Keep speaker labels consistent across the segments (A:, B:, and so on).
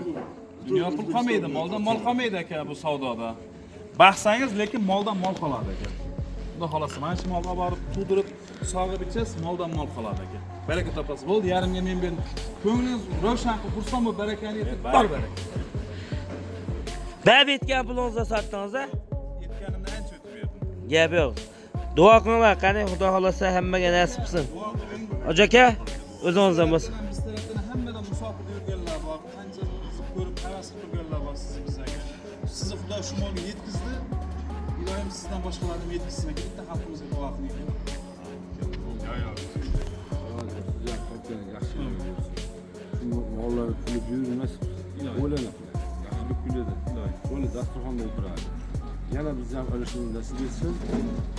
A: qolmaydi. Dunyo pul qolmaydi, moldan mol qolmaydi aka bu savdoda. Baxsangiz, lekin moldan mol qoladi aka. Xudo xolasa, mana shu molni olib borib tug'dirib, sog'ib ichasiz, moldan mol qoladi aka. Baraka topasiz. Bo'ldi, yarimga men berdim. Ko'nglingiz ravshan qilib, xursand bo'lib barakani yetib, bor baraka.
B: Bab etgan pulingizda sotdingiz a?
A: Yetganimdan ancha o'tib berdim.
B: Gap yo'q. Duo qilinglar, qani Xudo xolasa hammaga nasib qilsin. Hoji aka, o'zingizdan bo'lsin.
A: Biz tarafdan hammadan musofirda yurganlar bor, qancha bizni ko'rib havas qilib turganlar bor sizni bizlarga. Sizni Xudo shu molga yetkazdi. Iloyim sizdan boshqalarni ham yetkazsin aka. Bitta xalqimizga duo qiling aka.
C: Siz ham topgan yaxshi bo'lsin. Shu mollar kulib yurmas, o'ylanib. Yaxshilik kuladi. Bo'ldi, dasturxonda o'tiradi. Yana biz ham ilishimiz nasib etsin.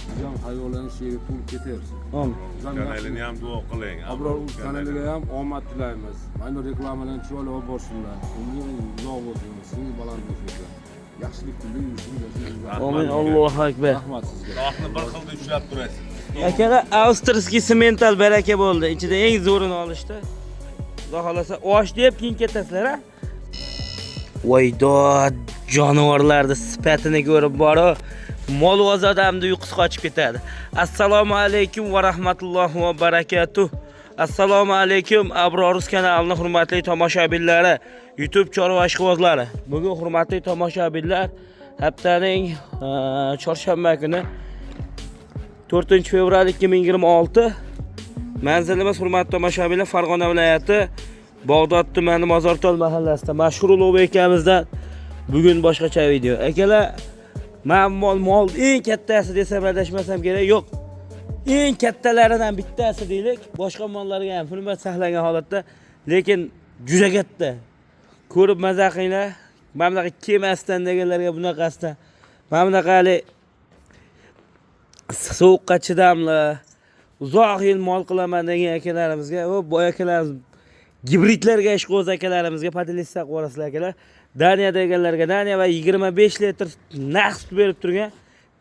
C: Biz ham xayollanib shu yerga to'lib ketaversin.
B: Amin.
C: Biz ham
D: Kanalini ham duo qiling.
C: Abror uz kanaliga ham omad tilaymiz. Mana reklamalarni chiroyli olib borsinlar. Umringiz uzoq bo'lsin, sizingiz baland bo'lsin. Yaxshilik kunda yurishimiz nasib etsin.
B: Amin. Allohu akbar.
C: Rahmat sizga.
D: Allohni bir xilda ushlab turasiz.
B: Akalar, австрийский simmental baraka bo'ldi. Ichida eng zo'rini olishdi. Xudo xolasa osh deb keyin ketasizlar a? Voy dod, jonivorlarni sifatini ko'rib boru mol odamni uyqusi qochib ketadi. Assalomu alaykum va rahmatullohi va barakatuh. Assalomu alaykum Abror Uz kanalining hurmatli tomoshabinlari, YouTube chorva ishqibozlari. Bugun hurmatli tomoshabinlar haftaning chorshanba kuni 4 fevral 2026 manzilimiz hurmatli tomoshabinlar Farg'ona viloyati Bag'dod tumani Mozortol mahallasida mashhur Ulug'bek akamizdan bugun boshqacha video. Akalar, man mol eng kattasi desam adashmasam kerak, yo'q. Eng kattalaridan bittasi deylik. Boshqa mollarga ham hurmat saqlangan holatda, lekin juda katta. Ko'rib maza qilinglar. Mana bunaqa kelmasdan deganlarga bunaqasidan. Mana bunaqa hali sovuqqa chidamli, uzoq yil mol qilaman degan akalarimizga, u boy akalarimiz gibridlarga ishqiboz akalarimizga поделиться qilib yuborasizlar akalar. Daniya deganlarga Daniya va 25 litr naq sut berib turgan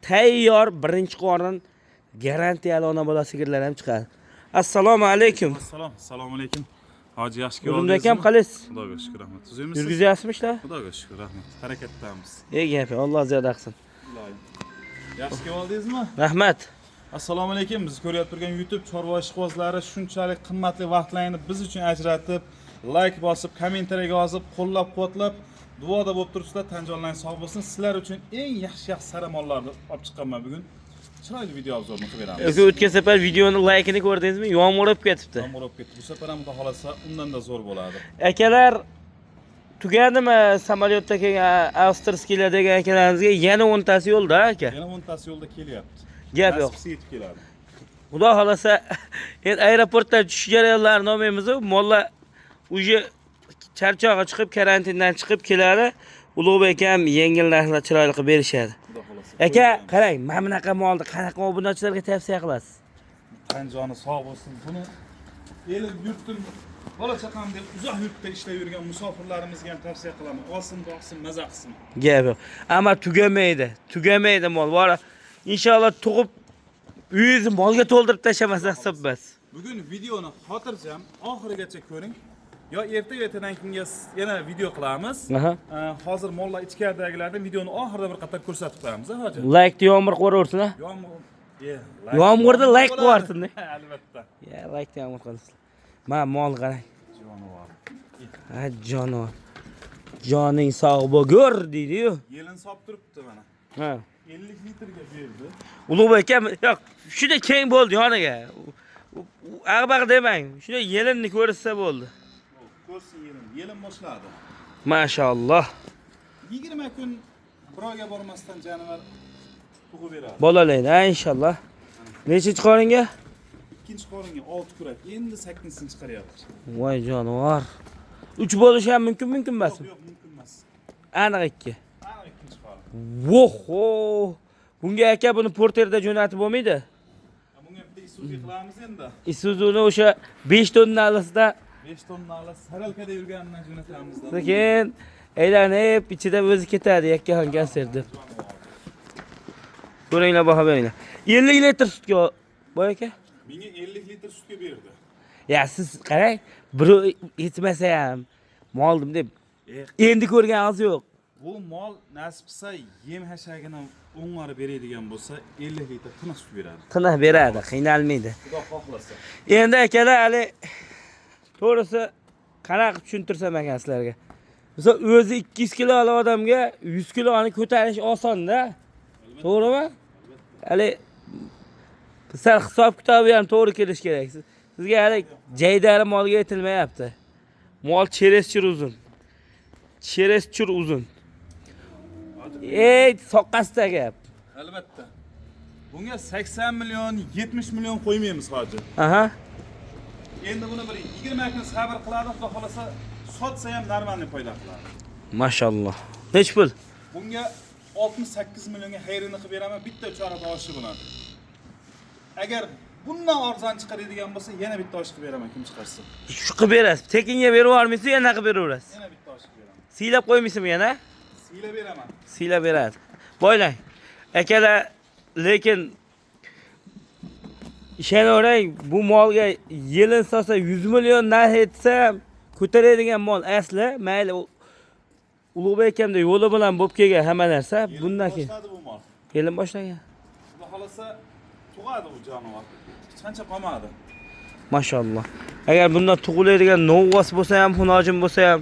B: tayyor birinchi qorin garantiyali ona bola sigirlar ham chiqadi. Assalomu alaykum.
A: Assalom, assalomu alaykum. Hoji yaxshi
B: O'zimda akam qalaysiz?
A: Xudoga shukr, rahmat. Tuzukmisiz?
B: Yurgizyapsizmi ishlar?
A: Xudoga shukr, rahmat. Harakatdamiz.
B: Ey gap, Alloh ziyoda qilsin.
A: Iloyim. Yaxshi kelib oldingizmi?
B: Rahmat.
A: Assalomu alaykum. Bizni ko'rayotgan turgan YouTube chorva ishqibozlari shunchalik qimmatli vaqtlarini biz uchun ajratib, like bosib, kommentariyaga yozib, qo'llab-quvvatlab, duoda bo'lib turibsizlar. Tan jonlaringiz sog' bo'lsin. Sizlar uchun eng yaxshi-yaxshi sara mollarni olib chiqqanman bugun. Chiroyli video обзор ni qilib beramiz.
B: Yoki o'tgan safar videoni laykini ko'rdingizmi? Yomg'ir o'p ketibdi.
A: Yomg'ir o'p ketdi. Bu safar ham xudo xolasa undan-da zo'r bo'ladi.
B: Akalar, tugadimi samolyotda kelgan австрийский lar degan akalarimizga yana 10 tasi yo'lda aka.
A: Yana 10 tasi yo'lda kelyapti.
B: Gap yo'q.
A: Nasibsi yetib keladi.
B: Xudo xolasa endi aeroportdan tushish jarayonlarini olmaymiz, mollar уже charchog'i chiqib, karantindan chiqib keladi. Ulug'bek akam yengil narxlar chiroyli qilib berishadi.
A: Xudo xolasa.
B: Aka, qarang, mana bunaqa molni qanaqa obunachilarga tavsiya qilasiz?
A: Tan joni sog' bo'lsin. Buni elim yurtim bola chaqam deb uzoq yurtda ishlab yurgan musofirlarimizga ham tavsiya qilaman. Olsin, boqsin, maza qilsin.
B: Gap yo'q. Ammo tugamaydi. Tugamaydi mol. Bora inshaalloh tug'ib uyingizni molga to'ldirib tashamasa hisob emas.
A: Bugun videoni xotirjam oxirigacha ko'ring. Yo erta yo ertadan keyinga yana video qilamiz.
B: Aha.
A: Hozir mollar ichkaridagilarni videoni oxirida bir qator ko'rsatib qo'yamiz, ha hoji.
B: Laykni yomg'ir qilib ha?
A: Yomg'ir.
B: Yomg'irda like qo'yarsin.
A: Albatta.
B: Ya laykni yomg'ir qilsin. Ma mol qarang.
A: Jonivor.
B: Ha jonivor. Joning sog' bo'gur deydi-yu.
A: Yelin solib turibdi mana.
B: Ha.
A: 50 litrga berdi.
B: Ulug'bek akam yo'q, shunday keng bo'ldi yoniga. Ag'bag' demang. Shunday yelinni ko'rsa bo'ldi.
A: Ko'rsin yelin. Yelin boshladi.
B: Mashalloh.
A: 20 kun bir oyga bormasdan jonivor tug'ib beradi.
B: Bolalaydi, ha inshaalloh. Nechinchi qoringa?
A: Ikkinchi qoringa 6 kurak. Endi 8-sini chiqaryapti.
B: Voy jonivor. 3 bo'lishi ham mumkin, mumkin emasmi?
A: Yo'q, yo'q, mumkin emas.
B: Aniq 2.
A: Aniq ikkinchi qorin.
B: Voho! Bunga aka buni porterda jo'natib bo'lmaydi.
A: Bunga bitta Isuzu qilamiz endi.
B: Isuzu'ni o'sha 5 tonnalisida
A: 5 tonnali saralkada yurganidan jo'natamiz.
B: Sekin aylanib ichida o'zi ketadi yakkaxon konsert deb. Ko'ringlar, baho beringlar. 50 litr sutga boy aka.
A: Menga 50 litr sutga berdi.
B: Ya siz qarang, birov yetmasa ham moldim deb Endi ko'rgan oz yo'q.
A: Bu mol nasib qilsa yem hashagini o'ng'arib beradigan bo'lsa 50 litr tiniq sut beradi.
B: Tiniq beradi, qiynalmaydi.
A: Xudo xohlasa.
B: Endi akalar hali to'g'risi qanaqa qilib tushuntirsam ekan sizlarga. Misol o'zi 200 kiloli odamga 100 kiloni ko'tarish osonda. To'g'rimi? Hali sal hisob kitobi ham to'g'ri kelishi kerak. Sizga hali jaydari molga aytilmayapti. Mol chereschur uzun. Chereschur uzun. Ey, soqqasida gap.
A: Albatta. Bunga 80 million, 70 million qo'ymaymiz hozir.
B: Aha.
A: Endi buni bir 20 kun sabr qiladi, xudo xohlasa sotsa ham normalniy foyda qiladi.
B: Mashalloh. Nech pul?
A: Bunga 68 millionga xayrini qilib beraman bitta ucharada oshi bilan. Agar bundan arzon chiqaradigan bo'lsa, yana bitta osh qilib beraman kim chiqarsa.
B: Shu qilib berasiz. Tekinga berib yubormaysiz, yana qilib beraverasiz.
A: Yana bitta osh qilib beraman.
B: Siylab qo'ymaysizmi yana?
A: Siylab beraman.
B: Siylab beradi. Boylang. Akalar, lekin ishonavering, bu molga yelin solsa 100 million narx etsa ko'taradigan mol asli, mayli Ulug'bek akamda yo'li bilan bo'lib kelgan hamma narsa.
A: Yelin
B: Bundan keyin
A: boshladi bu mol.
B: yelin boshlagan.
A: Xudo xohlasa tug'adi bu jonivor. Hech qancha qolmadi.
B: Mashalloh. Agar bundan tug'iladigan novvos bo'lsa ham, xunojin bo'lsa ham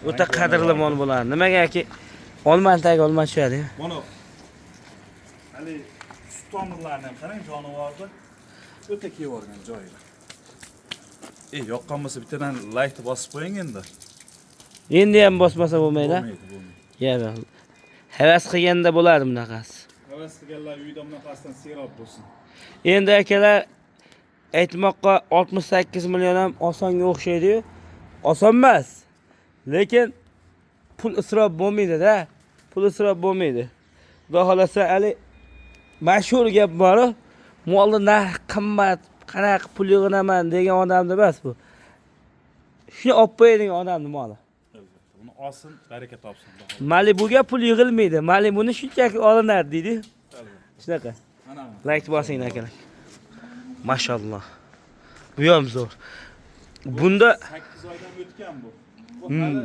B: o'ta qadrli mol bo'ladi. Nimagaki olmani tagi olma tushadi.
A: Buni hali sut tomirlarini ham qarang jonivorni o'ta kelib yuborgan joyida. Yoqqan bo'lsa bittadan like bosib qo'ying endi.
B: Endi ham bosmasa bo'lmaydi.
A: Bo'lmaydi, bo'lmaydi.
B: Ya, havas qilganda bo'ladi bunaqasi.
A: Havas qilganlar uyda bunaqasidan serob bo'lsin.
B: Endi akalar aytmoqqa 68 million ham osonga o'xshaydi-yu. Oson emas. Lekin pul isrof bo'lmaydi-da. Pul isrof bo'lmaydi. Xudo xolasa hali mashhur gap bor-u, molni narxi qimmat, qanaqa pul yig'inaman degan odamni emas bu. Shuni olib qo'yadigan odamni moli.
A: Albatta. Buni olsin, baraka topsin. Xudo xohlasa.
B: Malibuga pul yig'ilmaydi. Malibuni shunchaki olinadi deydi.
A: Albatta.
B: Shunaqa.
A: Mana bu.
B: Like bosing akalar. Mashalloh. Bu ham zo'r. Bunda
A: 8 oydan o'tgan bu. Bu hali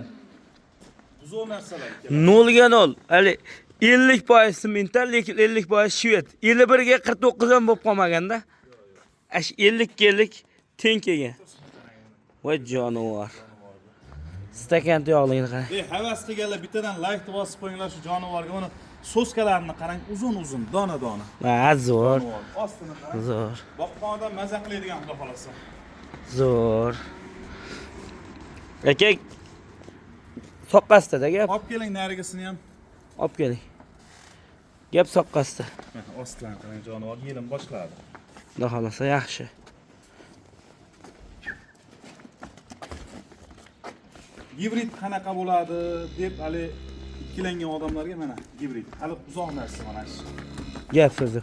A: buzov narsalar ikkala.
B: 0 ga 0. Hali 50% semental, lekin 50% shved. 51 ga 49 ham bo'lib qolmaganda. Ash 50 ga 50 teng kelgan. Voy jonivor. Stakan tuyog'ligini qarang.
A: Havas qilganlar bittadan like bosib qo'yinglar shu jonivorga. Uni soskalarini qarang, uzun-uzun, dona-dona.
B: Ha, zo'r.
A: Jonivor. Ostini qarang.
B: Zo'r.
A: Boqqan odam maza qiladigan xudo xolasa.
B: Zo'r. Aka soqqasida gap.
A: Olib keling narigisini ham.
B: Olib keling. Gap soqqasida.
A: Mana ostlarini qarang, jonivor yelin boshladi.
B: Xudo xolasa yaxshi.
A: Gibrid qanaqa bo'ladi deb hali ikkilangan odamlarga mana gibrid. Hali uzoq narsa mana shu.
B: Gap so'zi.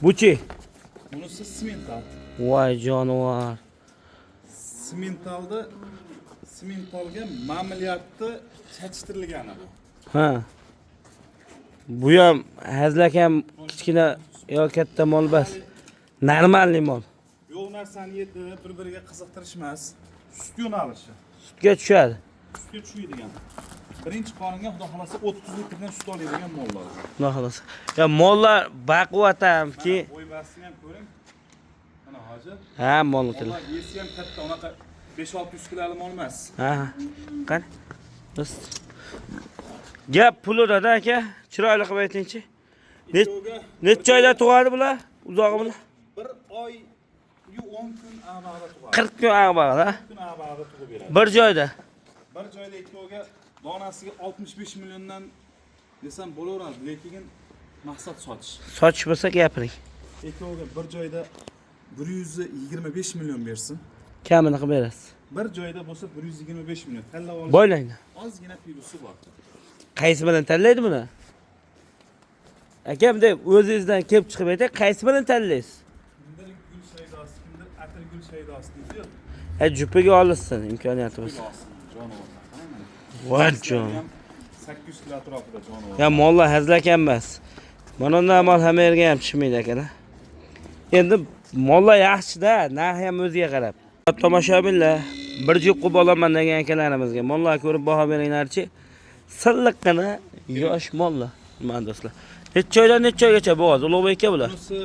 B: Buchi.
A: Bunisi simental.
B: Voy jonivor.
A: Simentalda simentalga mamliyatni chachtirilgani bu.
B: Ha. Bu ham hazilakam kichkina yo katta mol emas. Normalniy mol.
A: Yo'q narsani yetib bir-biriga qiziqtirish emas. Sut yo'nalishi.
B: Sutga tushadi.
A: Sutga tushadigan. Birinchi qoringa xudo xolasa 30 litrdan sut oladigan mollar.
B: Xudo xolasa. Ya mollar baquvvat hamki.
A: Mana bo'y-bastini ham ko'ring. Mana hozir.
B: Ha, molnikilar.
A: Mollar yesi ham katta, unaqa 5-600 kiloli mol emas.
B: Ha. Qani. Do'st. Gap pulida aka, chiroyli qilib aytingchi. Necha oyda tug'adi bular? Uzog'i bular.
A: 1 oy 10 kun avvalda tug'adi.
B: 40 kun avvalda.
A: 40 kun avvalda tug'ib beradi.
B: Bir joyda.
A: Bir joyda ikkoviga donasiga 65 milliondan desam bo'laveradi, lekin maqsad sotish.
B: Sotish bo'lsa gapiring.
A: Ikkoviga bir joyda 125 million bersin.
B: Kamini qilib berasiz.
A: Bir joyda bo'lsa 125 million. Tanlab olish.
B: Boylang.
A: Ozgina plusi bor.
B: Qaysi bilan tanlaydi buni? Akam deb o'zingizdan kelib chiqib aytay, qaysi bilan tanlaysiz?
A: Kimdir gul shaydosi, kimdir atir gul shaydosi deydi-yu.
B: Ha, jupiga olishsin imkoniyati bo'lsa.
A: Olsin, jonivorlar. Qarang mana.
B: Voy jon.
A: 800 kilo atrofida jonivor.
B: Ya mollar hazilakam emas. Mana undan mol hamma yerga ham tushmaydi ekan. Endi mollar yaxshi-da, narxi ham o'ziga qarab. Tomoshabinlar, Bir jup qilib olaman degan akalarimizga mollar ko'rib baho beringlarchi. Silliqqina yosh mollar. Mana do'stlar. Necha oydan necha oygacha bo'g'oz Ulug'bek aka bular?
A: Bunisi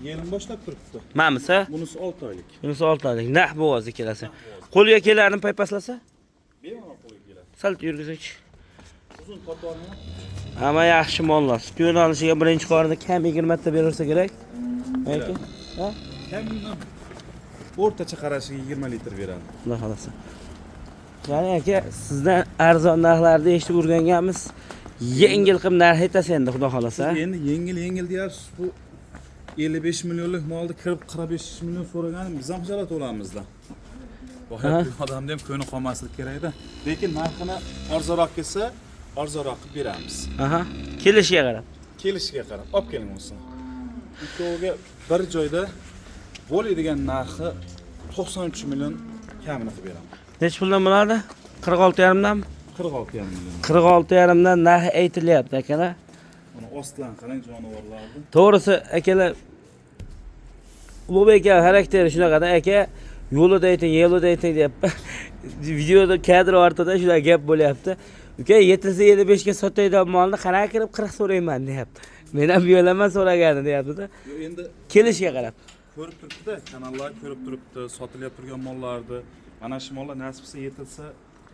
A: yelin boshlab turibdi.
B: Mamisa?
A: Bunisi 6 oylik.
B: Bunisi 6 oylik. Naq bo'g'oz ikkalasi. Qo'lga kelarini paypaslasa?
A: Bemalol qo'lga keladi.
B: Sal yurgizingchi.
A: Uzun qatorni
B: Hamma yaxshi mollar. Sut yo'nalishiga birinchi qorinda kam 20 ta berilsa kerak. Aka? Ha?
A: kamdan o'rtacha qarashiga 20 litr beradi.
B: Xudo xolasa. Ya'ni aka, sizdan arzon narxlarda eshitib o'rganganmiz. Yengil qilib narx aytasiz endi, xudo xolasa.
A: Siz endi yengil yengil deyapsiz. Bu 55 millionlik molni kirib 45 million so'raganim biz ham xijolat bo'lamizda. Boyagi odamda ham ko'ngli qolmasligi kerakda. Lekin narxini arzonroq kelsa, arzonroq qilib beramiz.
B: Aha. Kelishiga qarab.
A: Kelishiga qarab olib keling bo'lsin. Ikkoviga bir joyda bo'ladigan narxi 93 million kamini qilib beraman.
B: Necha puldan bo'ladi? 46,5 danmi?
A: 46,5 million.
B: 46,5 dan narx aytilyapti akalar.
A: Uni ostidan qarang jonivorlarni.
B: To'g'risi akalar, Ulug'bek aka xarakteri shunaqada aka, yo'lida ayting, yo'lida ayting deyapti. Videoda kadr ortida shunaqa gap bo'lyapti. Uka yetilsa 55 ga sotaydigan molni qanaqa kirib 40 so'rayman deyapti. Men ham yo'laman so'ragani deyapti-da.
A: Yo, endi
B: Kelishiga qarab.
A: Ko'rib turibdi-da, kanallar ko'rib turibdi, sotilyapti turgan mollarni. Mana shu mollar nasib qilsa yetilsa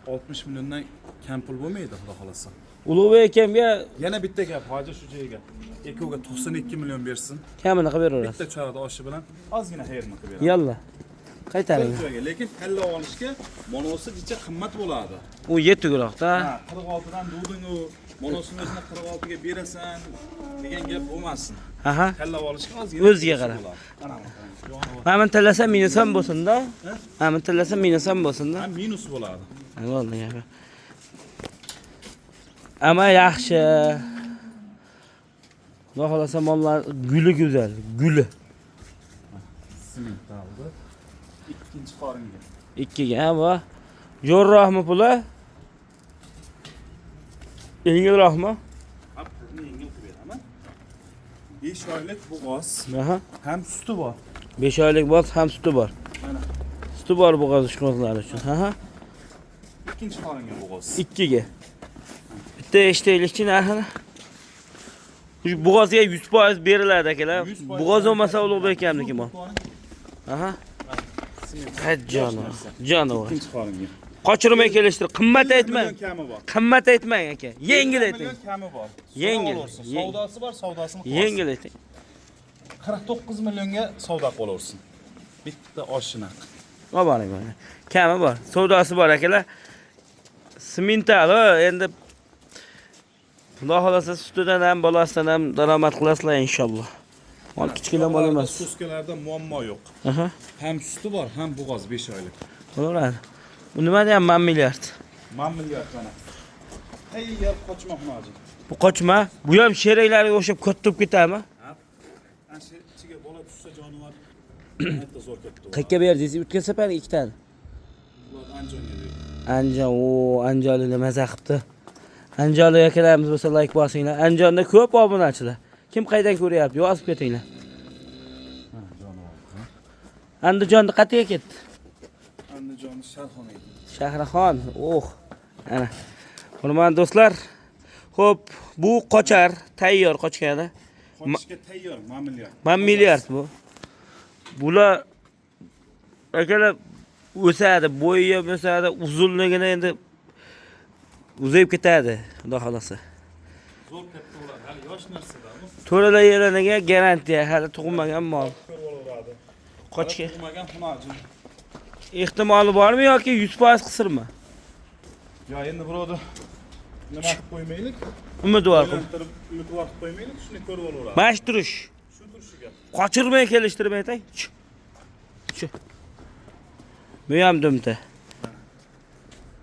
A: 60 milliondan kam pul bo'lmaydi, xudo xolasa.
B: Ulug'bek akamga
A: Yana bitta gap, hoji shu joyga. Ikkoviga 92 million bersin.
B: Kamini qilib beraverasiz.
A: Bitta chorada oshi bilan ozgina xayrni qilib beradi.
B: Yalla. Qaytaring.
A: Bir joyga, lekin tanlab olishga monosi jicha qimmat bo'ladi.
B: U yetukroqda.
A: Ha, 46 dan duding u monosini o'zini 46 ga berasan degan gap bo'lmasin.
B: Aha.
A: Tanlab olishga ozgina
B: O'ziga qarab.
A: bo'ladi. Mana bu qarang, jonivor.
B: Mana buni tanlasa minus ham bo'lsin-da. Mana buni tanlasa minus ham bo'lsin-da.
A: Ha, minus bo'ladi.
B: Ha, bo'ldi gap. Ama yaxshi. Xudo xolasa mollar guli go'zal, guli.
A: Siment oldi. Ikkinchi qoringa.
B: Ikkiga ha bu. Jo'rroqmi puli? Yengilroqmi?
A: Ha, pulni yengil qilib beraman. 5 oylik bo'g'oz
B: Aha.
A: ham suti bor.
B: 5 oylik bo'g'oz ham suti bor.
A: Mana
B: Suti bor bo'g'oz ishqibozlar uchun. Aha.
A: ikkinchi qoringa bo'g'oz.
B: Ikkiga. Bitta eshitaylikchi narxini. Shu bo'g'ozga 100% beriladi akalar.
A: 100%
B: Bo'g'oz bo'lmasa Ulug'bek akamniki mol. Aha. Ha, jonivor. Jonivor.
A: Ikkinchi qoringa.
B: Qochirmay kelishtir. Qimmat aytmang.
A: Million kami bor.
B: Qimmat aytmang aka. Yengil ayting.
A: Million kami bor.
B: Yengil,
A: Olaversin.
B: yengil.
A: Savdosi bor, savdosini qilsin.
B: Yengil ayting.
A: 49 millionga savdo qilaversin. Bitta oshina.
B: Olib boring mana. Kami bor. Savdosi bor akalar. Simental, endi Xudo xolasa sutidan ham, bolasidan ham daromad qilasizlar inshaalloh. Mol kichkina mol emas.
A: Suskalarda muammo yo'q.
B: Aha.
A: Ham suti bor, ham bo'g'oz 5 oylik.
B: Bo'laveradi. Bu nima deyapman milliard?
A: Man milliard mana. Tayyor qochmoq hojat.
B: Bu qochma. Bu ham sheriklariga o'xshab katta bo'lib ketadimi?
A: Ana shu ichiga bola tushsa jonivor nihoyatda zo'r katta bo'ladi.
B: Qayerga berdingiz? O'tgan safar ikkitani.
A: Ular Andijonga berdi.
B: Andijon, o Andijonliklar maza qilibdi. Andijonlik akalarimiz bo'lsa like bosinglar. Andijonda ko'p obunachilar. Kim qayerdan ko'ryapti? Yozib ketinglar. Andijonda qayerga ketdi?
A: Andijonni Sharxonaga.
B: Shahrixon. Oh. Ana. Hurmatli do'stlar, xo'p, bu qochar, tayyor qochgani.
A: Qochishga tayyor, man milliard.
B: Man milliard bu. Bular akalar o'sadi, bo'yi ham o'sadi, uzunligini endi uzayib ketadi, xudo xolasa.
A: Zo'r katta bo'ladi. Hali yosh narsada bu.
B: To'ralar yelaniga garantiya, hali tug'ilmagan mol.
A: Ko'rib olaveradi.
B: Qochga
A: Tug'magan xunojin.
B: Ehtimoli bormi yoki 100% qisirmi?
A: Yo, endi birovni nima qilib qo'ymaylik?
B: Umidvor qilib.
A: O'ylantirib, umidvor qilib qo'ymaylik, shuni ko'rib olaveradi.
B: Mana shu turish.
A: Shu turishiga.
B: Qochirmay kelishtirmay aytay. Chu. Chu. Bu ham dumta.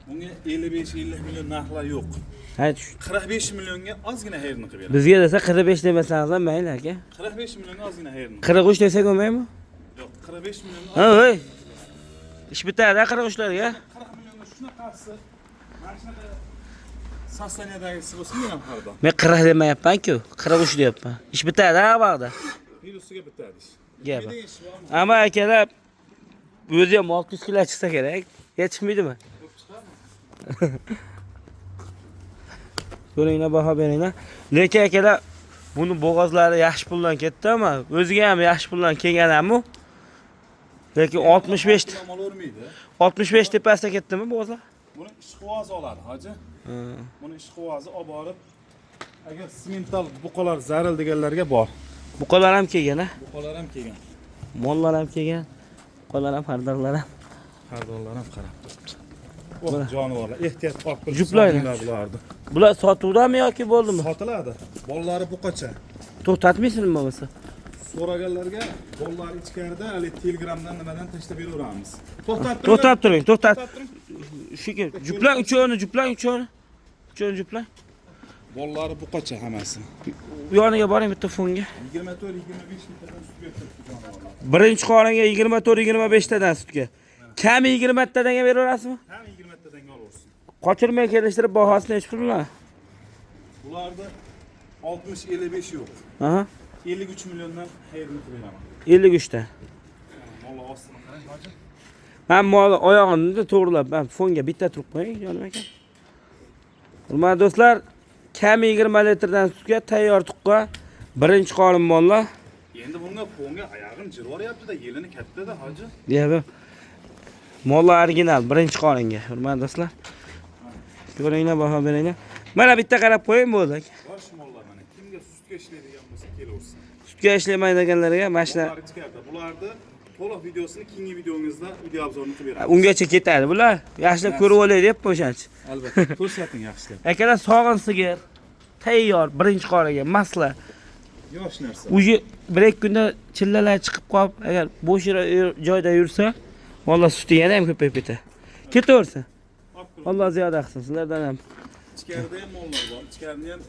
A: Bunga 55-50 million narxlar yo'q.
B: Ha, shu.
A: 45 millionga ozgina xayrni qilib beradi.
B: Bizga desa 45 demasangiz ham mayli aka.
A: 45 millionga ozgina xayrni.
B: 43 desak bo'lmaymi?
A: Yo'q, 45 millionga
B: Ha, voy. Ish bitadi 43larga.
A: 40 millionga shunaqasi, mana shunaqa sostaniyadagisi bo'lsa men ham har doim.
B: Men 40 demayapman-ku, 43 deyapman. Ish bitadi ha vaqtda.
A: Minusiga bitadi ish.
B: Gap.
A: Meni ish bormi?
B: Ammo akalar o'zi ham 600 kilo chiqsa kerak. Ya chiqmaydimi? Ko'ringlar, baho beringlar. Lekin akalar, buni bo'g'ozlari yaxshi puldan ketdi ama o'ziga ham yaxshi puldan kelgan ham u. Lekin 65
A: Pul olavermaydi.
B: 65 tepasida ketdimi bo'g'ozlar?
A: Buni ishqiboz oladi, hoji. Buni ishqibozi olib borib, agar simental buqalar zaril deganlarga bor.
B: Buqalar ham kelgan, ha?
A: Buqalar ham kelgan.
B: Mollar ham kelgan. Buqalar ham, xaridorlar ham.
A: Xaridorlar ham qarab turibdi. Oh, jonivorlar, ehtiyot olib turib
B: Juplaydi.
A: sotinglar bularni.
B: Bular sotuvdami yoki bo'ldimi?
A: Sotiladi. Bolalari buqacha.
B: To'xtatmaysizmi bo'lmasa?
A: So'raganlarga bolalar ichkarida, hali Telegramdan nimadan tashlab beraveramiz. To'xtab turing.
B: To'xtab turing, to'xtat.
A: To'xtab turing.
B: Shuki, juplang uchovini, juplang uchovini. Uchovini juplang.
A: Bolalari buqacha hammasi.
B: U yoniga boring bitta fonga.
A: 24-25 litrdan sut berib turibdi jonivorlar.
B: Birinchi qoringa 24-25 tadan sutga. Kami 20 tadan beraverasizmi?
A: Ham 20 tadan olaversin.
B: Qochirmay kelishtirib bahosini nechi pul bilan?
A: Bularda 60-55 yo'q.
B: Aha,
A: 53 milliondan xayrli qilib beraman.
B: 53 ta.
A: Molla ostini qarang, hoji.
B: Men mol oyog'ini to'g'rilab, men fonga bitta turib qo'ying, jonim aka. Hurmatli do'stlar, kami 20 litrdan sutga tayyor tuqqa birinchi qorin mollar.
A: Endi bunga fonga oyog'im jiroryapti-da, yelini katta-da, hoji.
B: Deyapti. Mollar original birinchi qoringa, hurmatli do'stlar. Ko'ringlar, baho beringlar. Mana bitta qarab qo'ying bo'ldi.
A: Yosh mollar mana kimga sutga ishlaydigan bo'lsa kelaversin.
B: Sutga ishlamaydiganlarga mashina
A: Mollar ichkarida. Bularni to'liq videosini keyingi videomizda video obzorini qilib beramiz.
B: ungacha ketadi bular. Yaxshilab ko'rib olay deb o'shanchi.
A: Albatta, ko'rsating yaxshilab.
B: Akalar, sog'in sigir tayyor birinchi qoringa masla.
A: Yosh narsa.
B: Уже bir ikki kunda chillalar chiqib qolib, agar bo'sh joyda yursa, vallahi suti yana ham ko'payib ketadi. Ketaversin. Alloh ziyoda qilsin sizlardan ham.
A: Ichkarida ham mollar bor. Ichkarini ham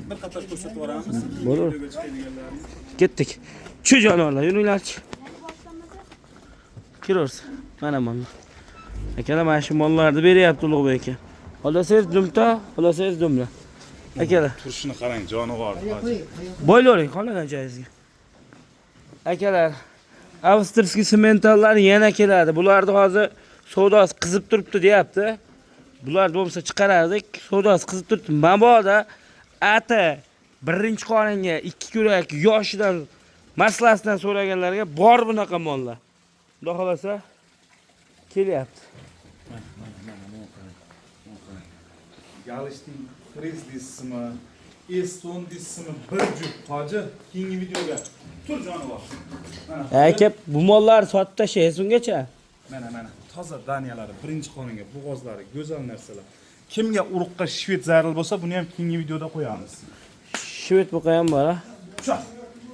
A: bir qator ko'rsatib yuboramiz.
B: Bo'lur.
A: Videoga chiqadiganlarni.
B: Ketdik. Chu jonivorlar, yuringlarchi. Kiraversin. Mana mollar. Akalar, mana shu mollarni beryapti Ulug'bek aka. Xohlasangiz dumta, xohlasangiz dumla. Akalar,
A: Turishini qarang, jonivor. Hoji.
B: bo'ylavering xohlagan joyingizga. Akalar, avstriyskiy sementallar yana keladi. Bularni hozir savdosi qizib turibdi deyapti. Bular bo'lmasa chiqarardik. Savdosi qizib turibdi. Mabodo ati birinchi qoringa ikki kurak yoshidan maslasidan so'raganlarga bor bunaqa mollar. Xudo xolasa kelyapti.
A: Galishning Friz deysizmi, Eston deysizmi, bir juft hoji keyingi videoga. Tur jonivor. Mana,
B: Aka, bu mollarni sotib tashlaysiz ungacha.
A: Mana mana toza daniyalari, birinchi qoringa bo'g'ozlari, go'zal narsalar. Kimga uruqqa shved zaril bo'lsa, buni ham keyingi videoda qo'yamiz.
B: Shved buqa ham bor, ha?
A: Tushar.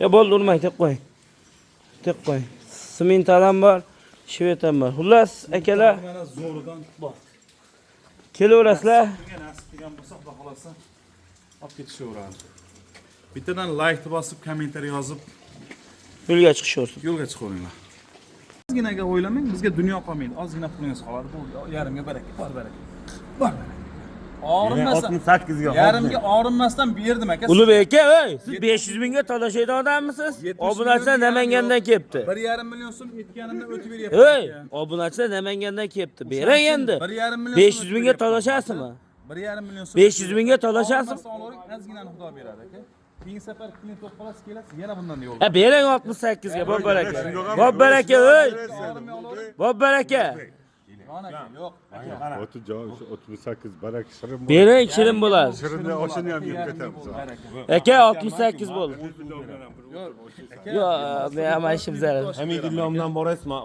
B: Ya bo'ldi, urmang, tek qo'ying. Tek qo'ying. Simental ham bor, shved ham bor. Xullas, akalar,
A: Mana zo'ridan bor.
B: kelaverasizlar.
A: Kimga nasib qilgan bo'lsa, Xudo xolasa olib ketishaveradi. Bittadan like bosib, kommentariy yozib,
B: Yo'lga chiqishaversin.
A: yo'lga chiqaveringlar. Ozginaga o'ylamang, bizga dunyo qolmaydi. Ozgina pulingiz qoladi. Bu yarimga baraka, bor baraka. Bor baraka. Og'rinmasdan,
D: 68 ga
A: yarimga og'rinmasdan berdim aka.
B: Ulug'bek aka, ey, siz 500 mingga talashaydigan odammisiz?
A: 70
B: Obunachilar
A: million
B: Namangandan
A: yo'q.
B: kelibdi.
A: 1,5 million so'm aytganimdan o'tib beryapti.
B: Ey, obunachilar Namangandan kelibdi. Bering endi.
A: 1,5 million so'm
B: 500 mingga
A: o'tib beryapti.
B: talashasizmi?
A: 1,5 million so'm.
B: 500 mingga talashasizmi?
A: Og'rinmasdan olavering, ozginani Xudo beradi aka. Keyingi safar klient bo'lib qolasiz, kelasiz, yana bundan yo'l.
B: Ha, bering 68 ga, bor baraka. Bor baraka, ey. Bor baraka.
A: Jon aka, yo'q. Aka.
E: O'tib javob 38 barak shirin bo'ladi.
B: Bering, shirin bo'ladi.
E: Shirinni oshini ham yeb ketamiz.
B: Aka, 68 bo'ldi. Yo'q, men ham ishim zarar.
D: Hamidullohdan borasiz, man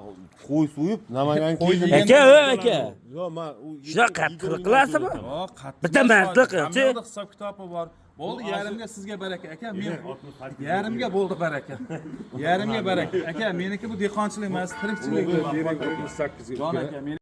D: qo'y so'yib Namangan keldim.
B: Aka, ey aka.
D: Yo'q, man
B: Shunaqa qattiqlik qilasizmi?
A: Yo'q, qattiq.
B: Bitta mardlik qilchi.
A: Hamma hisob kitobi bor. Bo'ldi, yarimga sizga baraka aka. Men yarimga bo'ldi baraka. Yarimga baraka. Aka, meniki bu dehqonchilik emas, tirikchilik.
C: 68
A: Jon aka, men